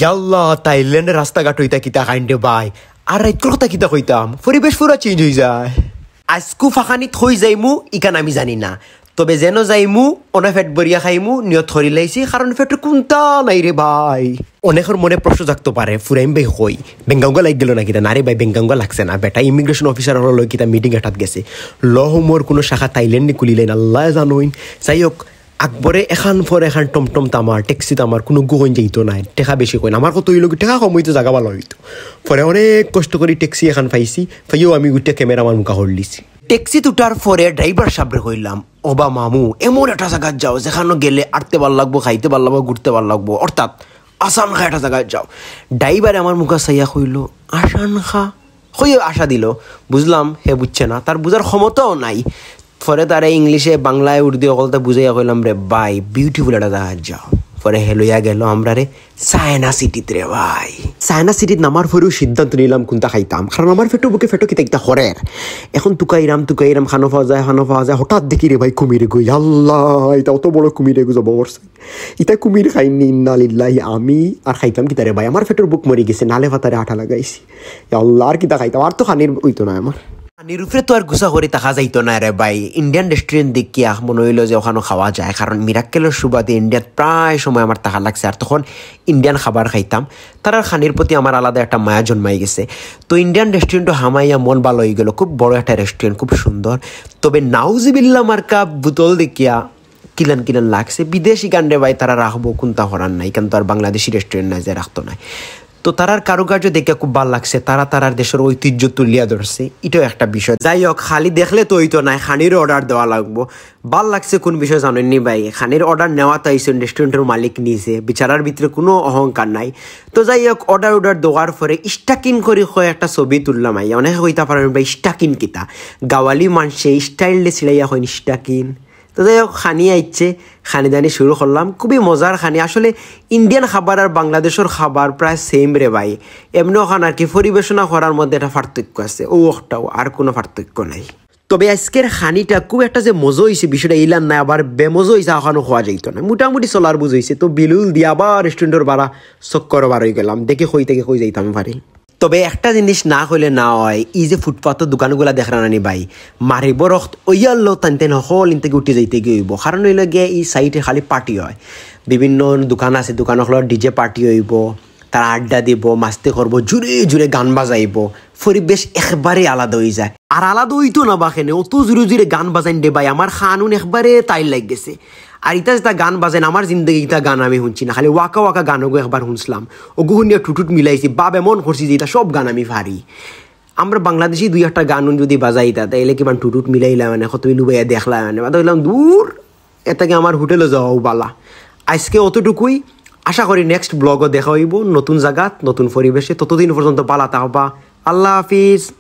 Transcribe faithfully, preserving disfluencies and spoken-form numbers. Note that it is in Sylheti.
ইয়াল্লা, থাইল্যান্ডর রাস্তাঘাট অইতা কিতা খাইন রে ভাই, আর রাইতকুর কথা কিতা কইতাম, পরিবেশ পুরা চেঞ্জ অই যায়। আইজকু ফাঁকানিত কই যাইমু ইখান আমি জানি না, তবে যেন যাইমু অনে পেট ভরিয়া খাইমু নিয়ত করিলাইছি, কারণ পেটো কুন্তা নাই রে ভাই। অনেকর মনে প্রশ্ন জাগতো পারে, ফুরাইন ভাই কই, বেঙ্গাউঙ্গা লাগি গেল না কিতা? না রে ভাই, বেঙ্গাউঙ্গা লাগছে না, বেটা ইমিগ্রেশন অফিসার অকলর লগে কিতা মিটিং এটাত গেছে। ল হুমর কুনু শাখা থাইল্যান্ড নি খুলিলাইন, আল্লায় জানইন। যাই হোক, আকবরে এখান পর এখান টমটম তামার, ট্যাক্সি তামার, কুনু গুহন যাইতো নায়, টেকা বেশি কইন। আমার কথা অইলো কি, টেকা কম অইতো, জাগা ভালা অইতো। পরে অনেক কষ্ট করি ট্যাক্সি এখান পাইছি, পাইয়াও আমি উঠিয়া ক্যামেরা আমার মুখা হরলিছি। ট্যাক্সিত উঠার পরে ড্রাইভার সাবরে কইলাম, "ওবা মামু, এমন একটা জাগাত যাও যেখানো গেলে আটতে ভালা লাগবো, খাইতে ভালা লাগবো, ঘুরতে ভালা লাগবো, অর্থাৎ আসান খা একটা জাগাত যাও।" ড্রাইভারে আমার মুখা চাইয়া কইলো, "আসান খা?" কইয়া আশা দিলো। বুঝলাম হে বুঝছে না, তার বুঝার ক্ষমতাও নাই। পরে তারে ইংলিশে, বাংলায়, উর্দু অকলতা বুঝাইয়া কইলাম, "রে ভাই, বিউটিফুল একটা জাগাত যাও।" পরে হে লইয়া গেল আমরারে চায়না সিটিত রে ভাই। চায়না সিটিত নামার পরেউ সিদ্ধান্ত নিলাম কুন্তা খাইতাম, কারণ আমার পেটো ভুকে পেটো কিতা কিতা করের। এখন তুকাইরাম তুকাইরাম, খানো পাওয়া যায়, খানো পাওয়া যায়, হঠাৎ দেখি রে ভাই কুমির এগু, ইয়াল্লা, ইতা অত বড় কুমির এগু জবো করছে। ইতা কুমির খাইনি, ইন্না লিল্লাহি, আমি আর খাইতাম কিতা রে ভাই, আমার পেটর ভুক মরি গেছে, নালে ফাতারে আটা লাগাইছি। ইয়াল্লা, আর কিতা খাইতাম, আর তো খানির অইতো নায় আমার। খানির উপরে তো আর গুছা করি থাকা যাইতো নায় রে ভাই। ইন্ডিয়ান রেস্টুরেন্ট দেখিয়া মনে অইলো যে অখানো খাওয়া যায়, কারণ মিরাক্কেলর সুবাদে ইন্ডিয়াত প্রায় সময় আমার থাকা লাগছে, আর তখন ইন্ডিয়ান খাবার খাইতাম। তারার খানির প্রতি আমার আলাদা একটা মায়া জন্মাই গেছে। তো ইন্ডিয়ান রেস্টুরেন্টো হামাইয়া মন ভালা অই গেল, খুব বড় একটা রেস্টুরেন্ট, খুব সুন্দর। তবে নাউজুবিল্লাহ মার্কা বোতল দেখিয়া কিলান কিলান লাগছে। বিদেশি গান রে ভাই, তারা রাখবো, কুন্তা করার নাই, ইখান তো আর বাংলাদেশি রেস্টুরেন্ট নায় যে রাখতো নায়। তো তারার কারুকার্য দেখিয়া খুব ভালা লাগছে, তারা তারার দেশর ঐতিহ্য তুলিয়া ধরছে, ইটাও একটা বিষয়। যাই হোক, খালি দেখলে তো অইতো নায়, খানির অর্ডার দেওয়া লাগবো। ভালা লাগছে কুন বিষয় জানইননি ভাই, খানির অর্ডার নেওয়াত আইছইন রেস্টুরেন্টর মালিক নিজে, বেচারার ভিতরে কুনু অহংকার নাই। তো যাই হোক, অর্ডার অর্ডার দেওয়ার পরে স্টাকিন করি কয় একটা ছবি তুললাম আইয়া। অনেকে কইতা পারইন ভাই, স্টাকিন কিতা? গাওয়ালি মানষে স্টাইলে ছিড়াইয়া কইন স্টাকিন। তো যাই হোক, খানি আইছে, খানি দানি শুরু করলাম। খুবই মজার খানি। আসলে ইন্ডিয়ান খাবার আর বাংলাদেশর খাবার প্রায় সেম রে ভাই। এমনে অখান আর কি, পরিবেশনা করার মধ্যে একটা পার্থক্য আছে, অউ অকটাউ, আর কুনু পার্থক্য নাই। তবে আইজকের খানিটা খুব একটা যে মজা অইছে, বিষয়টা ইলান নায়, আবার বেমজা অইছে, অখানো কওয়া যাইতো নায়। মোটামুটি চলার বুঝ অইছে। তো বিলুল দিয়া আবার রেস্টুরেন্টর বারা চক্কর বার অই গেলাম, দেখি কই থাকি কই যাইতাম পারি। তবে একটা জিনিস না কইলে না অয়, ই যে ফুটপাতর দোকানগুলা দেখরা নানি ভাই, মারিব রক্ত অইয়ার লো, তান তান হকল ইন থাকি উঠি যাইতে গিয়া অইবো। কারণ অইলো গিয়া ই সাইডে খালি পার্টি অয়, বিভিন্ন দোকান আছে, দোকান অকলর ডিজে পার্টি অইবো, তারা আড্ডা দিবো, মাস্তি করবো, জুরে জুরে গান বাজাইবো, পরিবেশ একবারে আলাদা অই যায়। আর আলাদা অইতো না বা কেনে, অত জুরে জুরে গান বাজাইন রে ভাই, আমার কান উন একবারে তাইর লাগি গেছে। আর ইতা যেতা গান বাজাইন, আমার জিন্দেগি ইতা গান আমি হুনছি না, খালি ওয়াকা ওয়াকা গান অগু একবার হুনছলাম, অগু হুনিয়া টুটুট মিলাইছি, বাপ এমন করছি যে ইতা সব গান আমি পারি। আমরা বাংলাদেশি দুই একটা গান উন যুদি বাজাইতা, তাইলে কিমান টুটুট মিলাইলা মানে, কত লুবাইয়া দেখলা মানে, বাদে কইলাম, "দূর, এর থাকি আমার হোটেলো যাওয়াউ ভালা।" আইজকে অতটুকুই, আশা করি নেক্সট ব্লগো দেখা অইবো নতুন জাগাত, নতুন পরিবেশে। ততদিন পর্যন্ত ভালা থাকবা, আল্লাহ হাফিজ।